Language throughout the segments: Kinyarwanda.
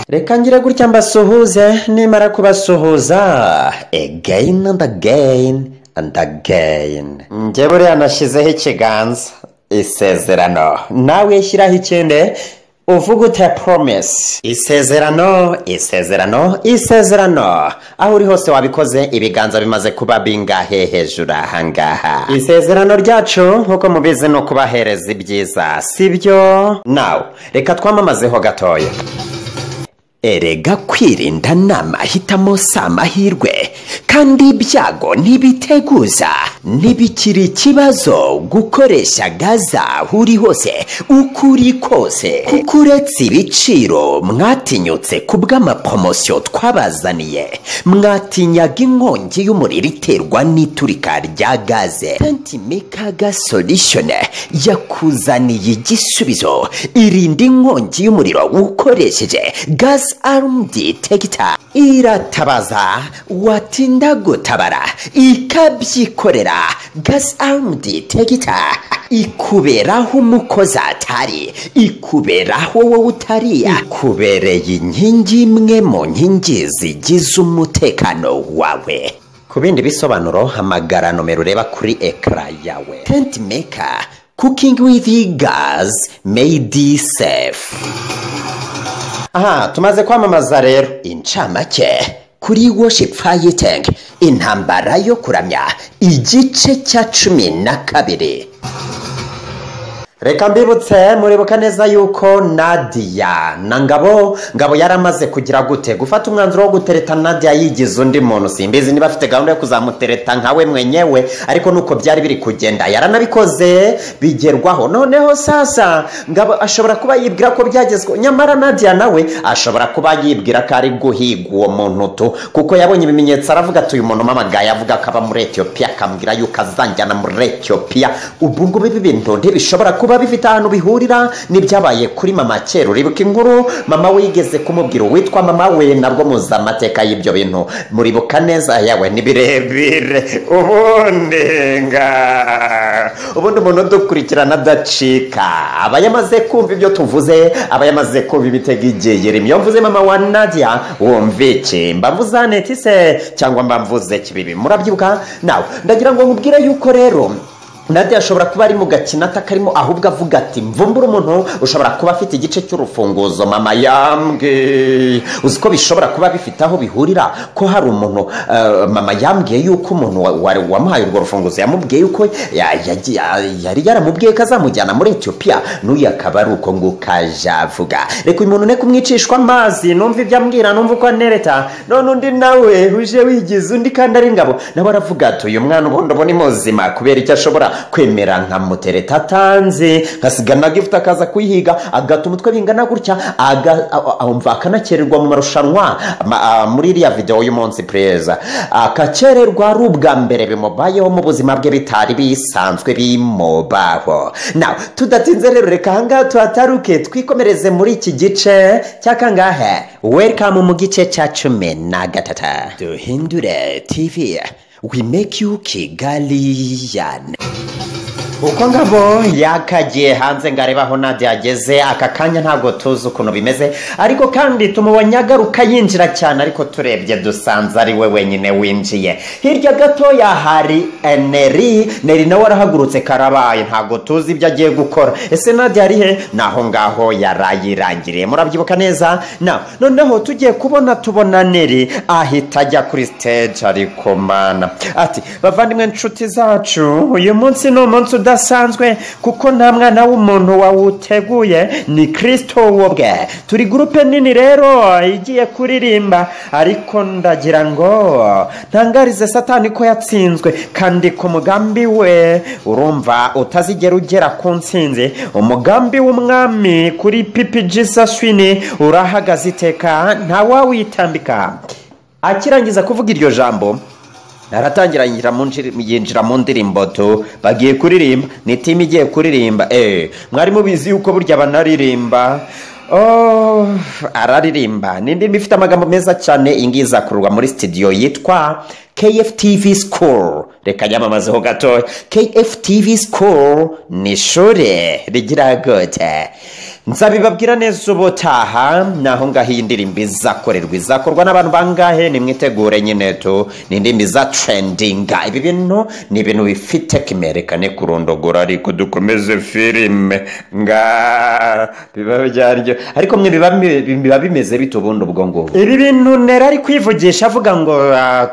Reka ngire gutya mbasuhuze. Nimara kubasuhuza, again and again and again, njye buriya nashyizeho ikiganza, isezerano, nawe shyiraho ikindi, uvuga ute? Promise, isezerano, isezerano, isezerano. Aho uri hose wabikoze? Ibiganza bimaze kuba bingahe hejuru ahangaha? Isezerano ryacu, nk'uko mubizi, ni ukubahereza ibyiza, sibyo? Nawe reka twamamazeho gatoya. Erega kwirinda ni amahitamo, si amahirwe, kandi ibyago ntibiteguza. Ntibikiri ikibazo gukoresha gaza aho uri hose, uko uri kose, kuko uretse ibiciro mwatinyutse ku bw'amaporomosiyo twabazaniye, mwatinyaga inkongi y'umuriro iterwa n'iturika rya gaze. Tent Maker Solution yakuzaniye igisubizo. Irinda inkongi y'umuriro ukoresheje gas alarm detector. Iratabaza, watinda gutabara ikabyikorera. Gas alarm detector ikuberaho umukozi atari, ikuberaho wowe utari, ikubereye inkingi imwe mu nkingi zigize umutekano wawe. Ku bindi bisobanuro, hamagara nomero ureba kuri écran yawe. Tent Maker, cooking with gas made safe. Aha tumaze kwamamaza rero. Incamake kuri Worship Fighting, intambara yo kuramya, igice cya 12. Reka mbibutse, muribuka neza yuko Nadia na Ngabo, Ngabo yaramaze kugira gute? Gufata umwanzuro wo gutereta Nadia yigize undi muntu. Simbizi niba afite gahunda yo kuzamutereta nkawe mwenyewe, ariko nuko byari biri kugenda, yaranabikoze bigerwaho. Noneho sasa Ngabo ashobora kuba yibwira ko byagezweho, nyamara Nadia nawe ashobora kuba yibwira ko ari guhiga uwo muntu tu, kuko yabonye ibimenyetso, aravuga ati: "Uyu muntu mpamagaye avuga ko aba muri Etiyopiya, akambwira yuko azanjyana muri Etiyopiya, ubu ngubu ibi bintu ntibishobora kuba bifite ahantu bihurira n'ibyabaye kuri mama kera?" Uribuka inkuru mama we yigeze kumubwira, uwitwa mama we? Nabwo muzi amateka y'ibyo bintu, muribuka neza. Yawe ni birebire. Ubundi nga ubundi umuntu udukurikirana adacika aba yamaze kumva ibyo tuvuze, aba yamaze kumva ibitego igiye. Iyo mvuze mama wa Nadia, wumva iki? Mba mvuze Aneti se cyangwa mba mvuze Kibibi? Murabyibuka? Nawe ndagira ngo nkubwire yuko rero Nadia ashobora kuba ari mu gakino atakarimo, ahubwo avuga ati: "Mvumbura umuntu ushobora kuba afite igice cy'urufunguzo mama yambwiye." Uzi ko bishobora kuba bifite aho bihurira, ko hari umuntu mama yambwiye yuko umuntu wamuhaye urwo rufunguzo yamubwiye yuko yari yaramubwiye ko azamujyana muri Etiyopiya, n'uyu akaba ari uko nguko aje avuga. Reka uyu muntu ne kumwicishwa amazi, numva ibyo ambwira, numva uko anereta. None undi nawe uje wigize undi kandi ari Ngabo, nawe aravuga ati: "Uyu mwana ubundi ubu ni muzima? Kubera icyo ashobora kwemera nkamutereta atanze, nkasiga na gift, akaza kuyihiga, agata umutwe bingana gutya, umva akanakererwa mu marushanwa muri iriya video y'umunsi pereza, akakererwa ari ubwa mbere bimubayeho mu buzima bwe, bitari bisanzwe bimubaho?" Nawe tudatinze rero, reka ahangaha tuhataruke, twikomereze muri iki gice cya kangahe? Welcome mu gice cya 13. Duhindure TV, we make you Kigalian. Uko Ngabo yakagiye hanze ngo arebe aho Nadia ageze aka kanya, ntabwo tuzi ukuntu bimeze, ariko kandi tumubonye agaruka yinjira cyane, ariko turebye dusanze ari we wenyine winjiye. Hirya gatoya hari Neri. Neri nawe arahagurutse, karabaye, ntabwo tuzi ibyo agiye gukora. Ese Nadia ari he? Naho ngaho yarayirangiriye, murabyibuka neza. Na noneho tugiye kubona, tubona Neri ahita ajya kuri stage, ariko mana ati: "Bavandimwe, inshuti zacu, uyu munsi ni umunsi udasanzwe kuko nta mwana w'umuntu wawuteguye, ni Kirisito ubwe. Turi groupe nini rero igiye kuririmba, ariko ndagira ngo ntangarize Satani ko yatsinzwe, kandi ku mugambi we urumva utazigera ugera ku ntsinzi. Umugambi w'umwami kuri Pipi Jesus Wini urahagaze iteka, ntawawitambika." Akirangiza kuvuga iryo jambo, aratangira yinjira mu ndirimbo tu. Bagiye kuririmba, ni team igiye kuririmba. Mwari mubizi yuko burya banaririmba? Oh, araririmba. Ni indirimbo ifite amagambo meza cyane. Iyi ngiyi izakorerwa muri studio yitwa KFTV School. Reka nyamamazeho gatoya. KFTV School ni ishuri rigira gute? Nzabibabwira neza ubutaha. Naho ngaho iyi ndirimbo izakorerwa, izakorwa n'abantu bangahe? Nimwitegure nyine tu, ni indirimbo iza trendinga. Ibi bintu ni ibintu bifite kimerekane kurondogora, ariko dukomeze filime nga biba byaryo. Ariko mwe biba bimeze bite ubundi ubwo ngubwo? Ibi bintu Nera ari kwivugisha avuga ngo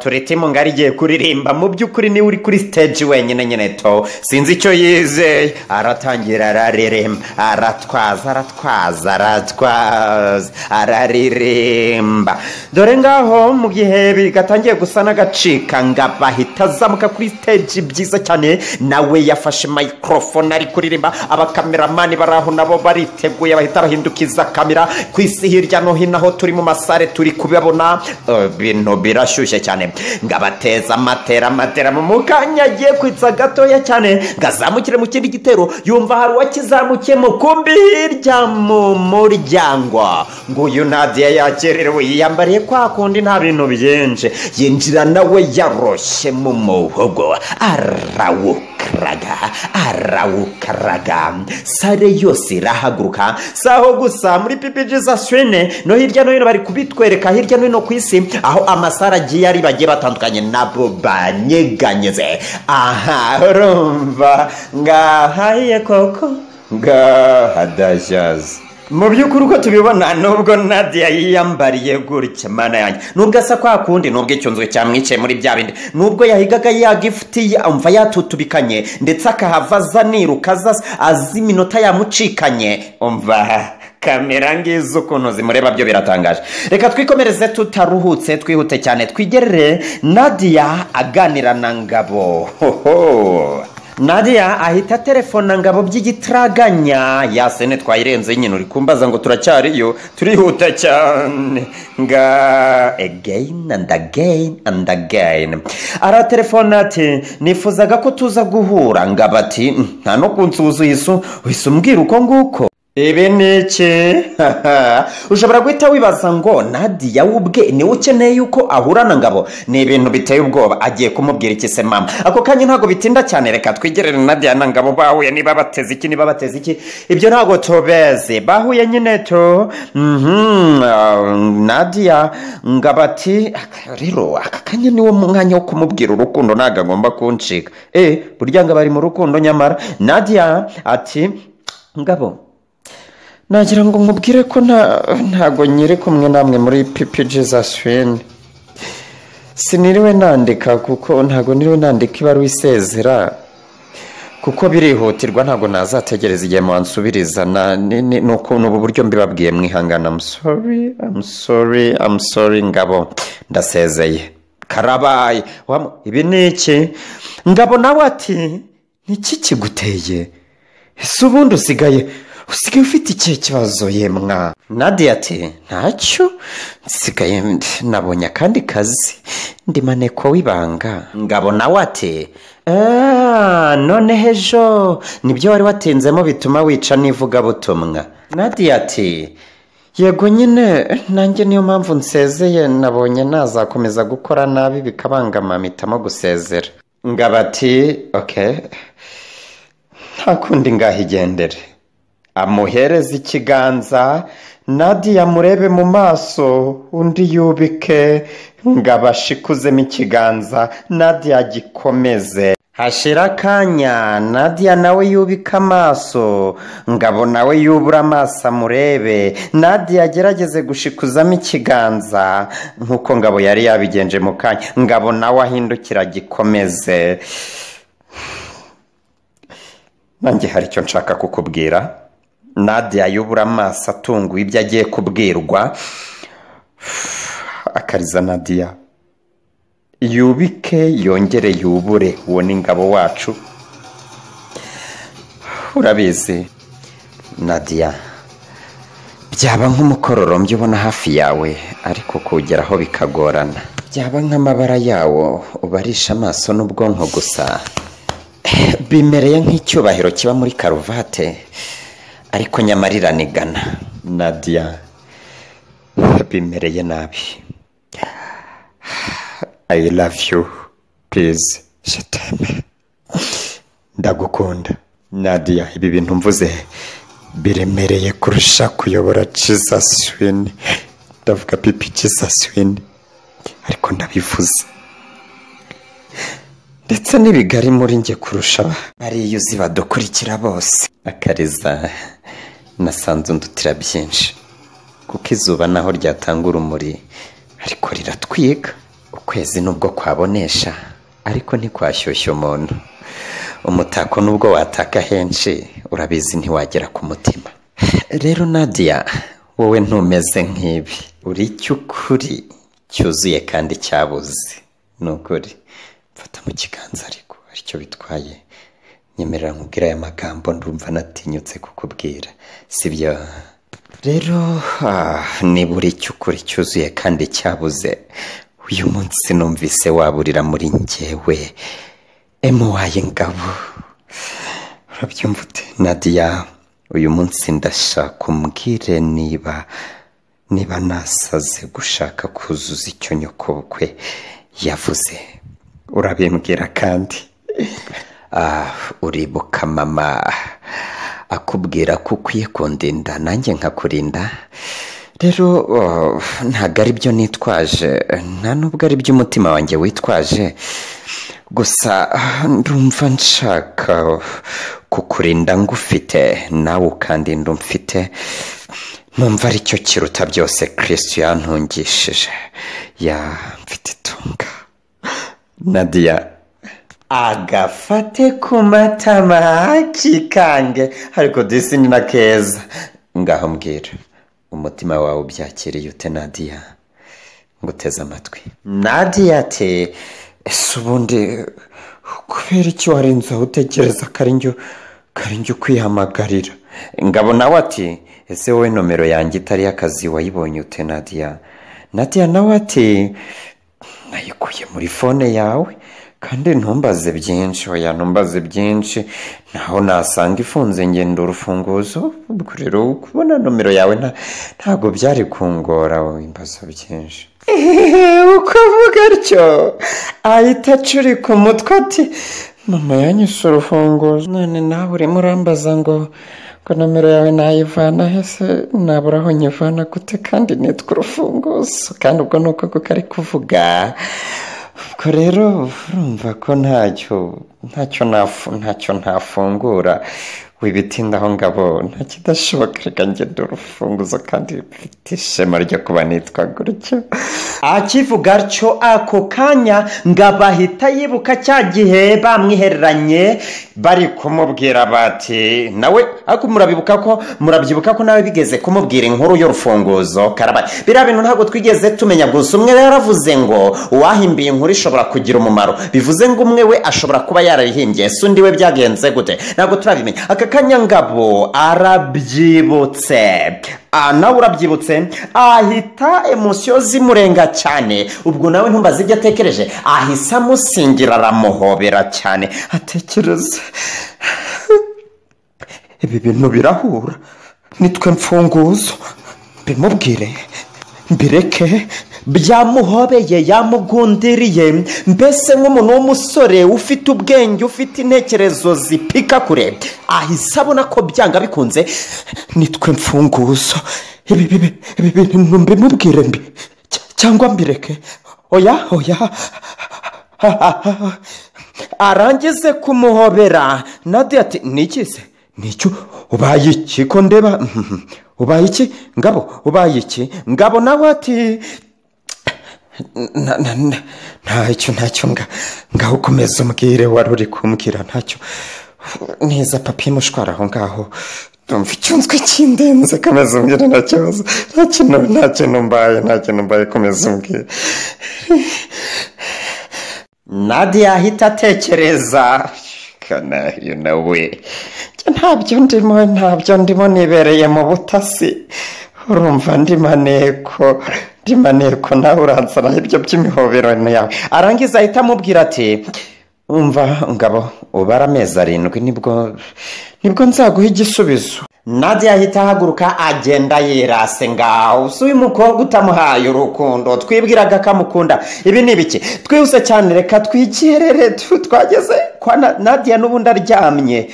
turi timu ngari igiye kuririmba, mu by'ukuri niwe uri kuri stage wenyine nyine to, sinzi icyo yizeye. Aratangira araririmba, aratwaza, aratwaza, aratwaza, araririmba. Dore ngaho mu gihe bigatangiye gusa n'agacika, ngabahita azamuka kuri stage byiza cyane, nawe yafashe microphone ari kuririmba. Abakameramani bari aho nabo bariteguye, bahita bahindukiza kamera ku isi hirya no hino, aho turi mu masare turi kubibona. Ibintu birashyushye cyane. Ngabateza amatera amatera, mu kanya agiye kwitsa gatoya cyane ngazamukire mu kindi gitero, yumva hari uwakizamukiyemo, kumbi hirya mu muryango nguyu Nadia yakererewe, yiyambariye kwa kundi nta bintu byinshi, yinjira nawe yaroshye mu muhogo, arawukaraga arawukaraga, sare yose irahaguruka. Saho gusa muri PPG za Swene no hirya no hino bari kubitwereka hirya no hino ku isi, aho amasara agiye ari bagiye batandukanye nabo banyeganyeze. Aha urumva ngahaye koko ngahadashaza. Mu by'ukuri uko tubibona, nubwo Nadia yiyambariye gutya, mana yanjye, nubwo asa kwa kundi, nubwo icyunzwe cyamwicaye muri bya bindi, nubwo yahigaga ya gifuti umva yatutubikanye, ndetse akahava aza niruka azi iminota yamucikanye, umva kamera ngizo ukuntu zimureba byo biratangaje. Reka twikomereze tutaruhutse, twihute cyane, twigerere Nadia aganira na Ngabo. Hoho. Nadia ahita telefona Ngabo by'igitraganya. Ya sene twayirenze nyine, uri kumbaza ngo turacyariyo, turihuta cyane nga again and again and again. Aratelefona ati nifuzaga ko tuza guhura. Ngabo ati nta no kunsuhuza, uhise umbwira uko nguko. Ibi ni iki? Ushobora guhita wibaza ngo Nadia ubwe niwe ukeneye yuko ahura na Ngabo. Ni ibintu biteye ubwoba, agiye kumubwira iki se mama? Ako kanya ntabwo bitinda cyane, reka twigerere Nadia na Ngabo bahuye, niba bateze iki, niba bateze iki, ibyo ntabwo tubeze. Bahuye nyine to. Nadia Ngabo ati rero aka kanya niwo mwanya wo kumubwira urukundo, ntabwo agomba kuncika. Burya Ngabo ari mu rukundo nyamara. Nadia ati Ngabo, nagira ngo nkubwire ko ntago nyiri kumwe namwe muri PPG za Swene. Siniriwe nandika kuko ntago niriwe nandika ibaruwa isezera, kuko birihutirwa, ntago nazategereza igihe mwansubiriza. Nuko n'ubu buryo mbibabwiye mwihangana. I'm sorry, I'm sorry, I'm sorry Ngabo, ndasezeye. Karabaye. Ibi ni iki? Ngabo nawe ati niki kiguteye? Ese ubundi usigaye ufite ikihe kibazo yemwa? Nadia ati ntacyo, nsigaye nabonye akandi kazi, ndi maneko w'ibanga. Ngabo nawe ati none ejo nibyo wari watinzemo bituma wica n'ivugabutumwa. Nadia ati yego nyine, nanjye niyo mpamvu nsezeye, nabonye nazakomeza gukora nabi bikabangama, mpitamo gusezera. Ngabo ati okay, nta kundi, ngahigendere. Amuhereza ikiganza, Nadia amurebe mu maso, undi yubike, Ngabo ashikuzemo ikiganza, Nadia agikomeze. Hashira akanya, Nadia nawe yubika amaso, Ngabo nawe yubura amaso amurebe, Nadia agerageze gushikuzamo ikiganza nkuko Ngabo yari yabigenje mu kanya, Ngabo nawe ahindukira agikomeze. Nanjye hari icyo nshaka kukubwira. Nadia yubura amaso atunguwe ibyo agiye kubwirwa, akariza Nadia yubike yongere yubure. Uwo ni Ngabo wacu, urabizi Nadia, byaba nk'umukororombya ubona hafi yawe, ariko kuwugeraho bikagorana. Byaba nk'amabara yawo ubarisha amaso n'ubwonko gusa, bimereye nk'icyubahiro kiba muri karuvate, ariko nyamara iranigana. Nadia bimereye nabi. I love you, please, je t'aime, ndagukunda. Nadia, ibi bintu mvuze Biremereye kurusha kuyobora Jesus Win. Ndavuga pipi Jesus Win, ariko ndabivuze. Ndetse n'ibigari muri njye kurusha ariyo uzi badukurikira bose. Akariza, nasanze undutira byinshi, kuko izuba naho ryatanga urumuri ariko riratwiga. Ukwezi nubwo kwabonesha ariko ntikwashyushya umuntu. Umutako nubwo wataka henshi urabizi ntiwagera ku mutima. Rero Nadia, wowe ntumeze nk'ibi, uri icy'ukuri cyuzuye kandi cyabuze. Ni ukuri, mfata mu kiganza ariko aricyo bitwaye. Nyemerera nkubwire aya magambo, ndumva natinyutse kukubwira, sibyo? Rero niba uri icy'ukuri cyuzuye kandi cyabuze, uyu munsi numvise waburira muri njyewe emuwaye Ngabo. Urabyumva ute Nadia? Uyu munsi ndashaka umbwire niba nasaze gushaka kuzuza icyo nyokobukwe yavuze. Urabimbwira kandi. Uribuka mama akubwira ko ukwiye kundinda nanjye nkakurinda. Rero ntabwo ari byo nitwaje, nta nubwo ari byo umutima wanjye witwaje, gusa ndumva nshaka kukurinda ngufite, nawe ukandinda umfite. Numva aricyo kiruta byose Kristo yantungishije. Ya mfite itunga. Nadia agafate ku matama kikange, ariko disi ni na keza. Ngaho mbwira, umutima wawe ubyakiriye ute Nadia? Nguteze amatwi. Nadia ati ese ubundi kubera iki warenze aho utekereza ko ari njye ukwihamagarira? Ngabo nawe ati ese wowe nomero yanjye itari y'akazi wayibonye ute Nadia? Nadia nawe ati nayikuye muri fone yawe, kandi ntumbaze byinshi. Oya ntumbaze byinshi, naho nasanga ifunze ngenda urufunguzo. Ubwo rero kubona nomero yawe ntabwo byari kungora, imbaza byinshi. Uko avuga atyo ahita acurika umutwe ati mama yanyise urufunguzo, none nawe urimo urambaza ngo nomero yawe nayivana hese? Nabura aho nyivana gute kandi nitwa urufunguzo? Kandi ubwo ni uko kuko ari kuvuga. Ubwo rero urumva ko ntacyo ntafungura. Wibitindaho Ngabo, nta kidashoboka, reka ngende urufunguzo kandi mfite ishema ryo kuba nitwa gutyo. Akivuga atyo ako kanya Ngabo ahita yibuka cya gihe bamwihereranye bari kumubwira bati nawe, ariko murabyibuka ko nawe bigeze kumubwira inkuru y'urufunguzo karabaye. Biriya bintu ntabwo twigeze tumenya, gusa umwe yaravuze ngo uwahimbiye inkuru ishobora kugira umumaro, bivuze ngo umwe we ashobora kuba yarayihimbye, ese undi we byagenze gute? Ntabwo turabimenya. Aka kanya Ngabo arabyibutse, nawe urabyibutse, ahita emosiyo zimurenga cyane. Ubwo nawe ntumbaze ibyo atekereje, ahise amusingira aramuhobera cyane, atekereza ibi bintu birahura, nitwe mfunguzo, mbimubwire mbireke. Byamuhobeye, yamugundiriye, mbese nk'umuntu w'umusore ufite ubwenge, ufite intekerezo zipika kure, ahise abona ko byanga bikunze nitwe mfunguzo. Ibi bintu mbimubwire mbi cyangwa mbireke? Oya oya. Arangize kumuhobera, Nadia ati niki se? Nicyo ubaye iki ko ndeba? Ubaye iki Ngabo? Ubaye iki Ngabo? Nawe ati ntacyo ngaho ukomeza umbwire, wari uri kumbwira ntacyo neza. Papi mushwara aho ngaho, ndumva icyunzwe kindenze, komeza umbwire, nta kibazo, nta kintu mbaye, komeza umbwire. Nadia ahita atekereza kanayo nawe, ntabyo ndimo nibereye mu butasi, urumva ndi maneko nawe uransana ibyo by'imihobero yawe. Arangiza ahita amubwira ati umva Ngabo, ubara amezi 7 nibwo nzaguha igisubizo. Nadia ahita ahaguruka agenda yirase ngaho. Si uyu mukobwa utamuhaye urukundo twibwiraga kamukunda, ibi ni ibiki? Twihuse cyane, reka twigerere, twageze Kwa Nadia n'ubundi aryamye,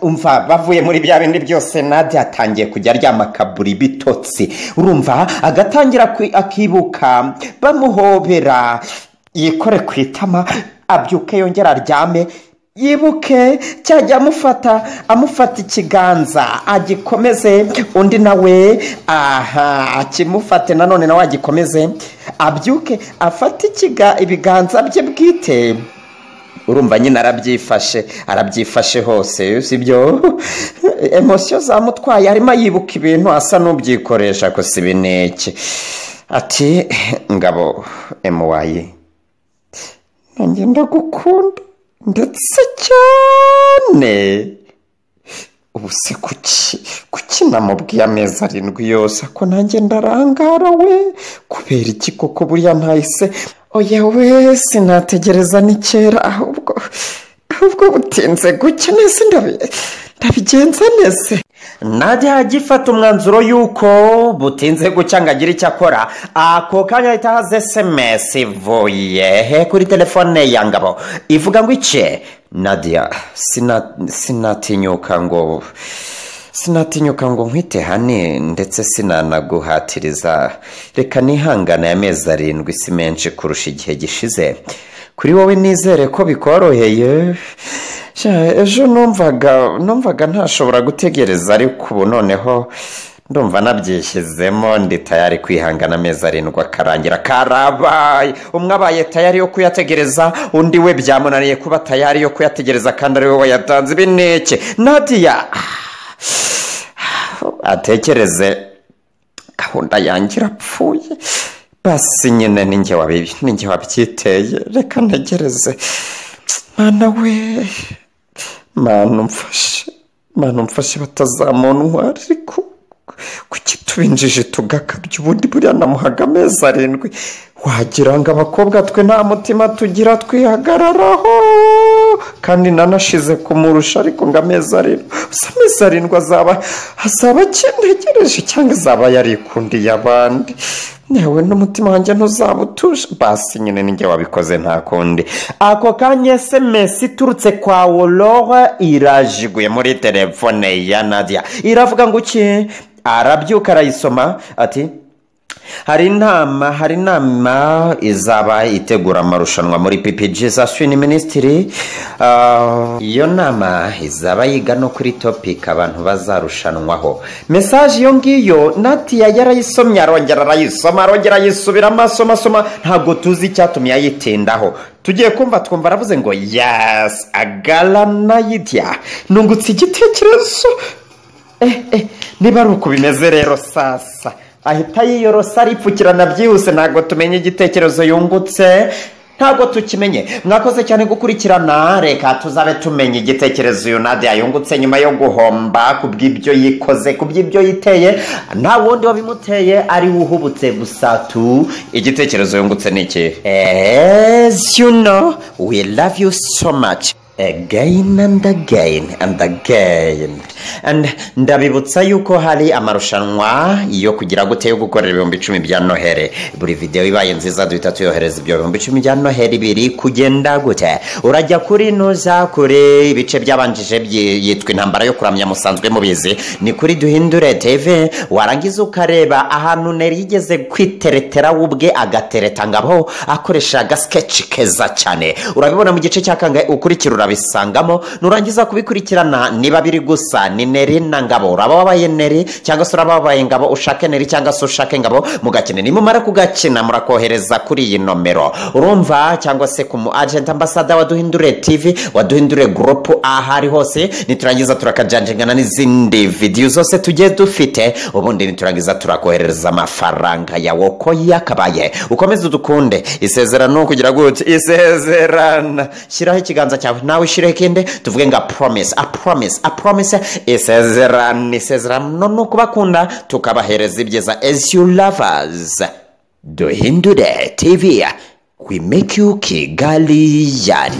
umva bavuye muri bya bindi byose, Nadia atangiye kujya aryama akabura ibitotsi, urumva agatangira akibuka bamuhobera, yikore ku itama, abyuke yongera aryame, yibuke cyajya amufata ikiganza agikomeze, undi nawe aha akimufate nanone nawe agikomeze, abyuke afate ibiganza bye bwite. Urumva nyine arabyifashe hose, sibyo? Emosiyo zamutwaye, arimo yibuka ibintu asa n'ubyikoresha ko si bineke. Ati Ngabo emuwayi, nanjye ndagukunda ndetse cyane. Ubu se kuki namubwiye amezi 7 yose ko nanjye ndarangara we? Kubera iki koko buriya ntahise? Oya we, sinategereza ni kera, ahubwo butinze gucya nese ndabigenza nese. Nadia agifata umwanzuro yuko butinze gucya ngo agire icyo akora, ako kanya ahita haza SMS ivuye kuri telefone ya Ngabo ivuga ngo ice Nadia, sinatinyuka ngo nkwite hane, ndetse sinanaguhatiriza, reka nihangane amezi 7 si menshi kurusha igihe gishize. Kuri wowe nizere ko bikoroheye. Ejo numvaga ntashobora gutegereza, ariko ubu noneho ndumva nabyishyizemo, ndi tayari kwihangana amezi 7 akarangira. Karabaye, umwe abaye tayari yo kuyategereza, undi we byamunaniye kuba tayari yo kuyategereza kandi ari we wayatanze. Ibineke Nadia atekereze gahunda yanjye irapfuye, basi nyine ninjye wabyiteye, reka ntegereze. Mana we, Mana umfashe batazamuntwara. Ariko kuki tubinjije tugakabya? Ubundi buriya namuhaga amezi 7, wagira ngo abakobwa twe nta mutima tugira twihagararaho, kandi nanashize kumurusha, ariko ngo amezi 7, gusa amezi 7 azaba akintegereje cyangwa azaba yarikundiye abandi. Nawe n'umutima wanjye ntuzaba utuje. Basi nyine ninjye wabikoze nta kundi. Ako kanya SMS iturutse kwa Aurore irajiguye muri telefone ya Nadia, iravuga ngo iki? Arabyuka arayisoma ati hari inama izaba itegura amarushanwa muri PPG zaswe ni minisitiri. Iyo nama izaba yiga no kuri topic abantu bazarushanwaho. Message iyo ngiyo Nadia yarayisomye, arongera arayisoma, arongera ayisubiramo, asoma, ntabwo tuzi icyatumye ayitindaho. Tugiye kumva twumva aravuze ngo yes, agala Nadia, nungutse igitekerezo. Niba ari uko bimeze rero sasa ahita yiyorosa aripfukirana byihuse, ntabwo tumenye igitekerezo yungutse, ntabwo tukimenye. Mwakoze cyane gukurikirana, reka tuzabe tumenye igitekerezo uyu Nadia yungutse nyuma yo guhomba kubw'ibyo yikoze, kubw'ibyo yiteye, nta wundi wabimuteye, ari uhubutse gusa tu. Igitekerezo yungutse ni iki? As you know, we love you so much. Again and again and again. And ndabibutsa yuko hari amarushanwa yo kugira gute yo gukorera 10,000 bya Noheli. Buri video ibaye nziza duhita tuyohereza ibyo 10,000 bya Noheli. Biri kugenda gute? Urajya kuri nuza kuri ibice byabanjije yitwa intambara yo kuramya musanzwe mubizi, ni kuri Duhindure TV, warangiza ukareba ahantu Neri yigeze kwiteretera ubwe agatereta Ngabo akoresha agasketch keza cyane. Urabibona mu gice cya kangahe ukurikira urabisangamo. Nurangiza kubikurikirana niba biri gusa ni Neri na Ngabo, uraba wabaye Neri cyangwa se uraba wabaye Ngabo, ushake Neri cyangwa se ushake Ngabo mugakine. Nimumara kugakina murakohereza kuri iyi nomero, urumva, cyangwa se ku mu agent ambassador wa Duhindure TV, wa Duhindure group, ahari hose. Niturangiza turakajanjingana n'izindi video zose tugiye dufite, ubundi niturangiza turakohereza amafaranga yawe ko yakabaye. Ukomeze udukunde, isezerano kugira gute? Isezerana, shyiraho ikiganza cyawe nawe ushireho ikindi, tuvuge nga promise, a promise, a promise, isezerano, isezerano no kubakunda tukabahereza ibyiza. As you lovers, Duhindure TV, we make you Kigalian.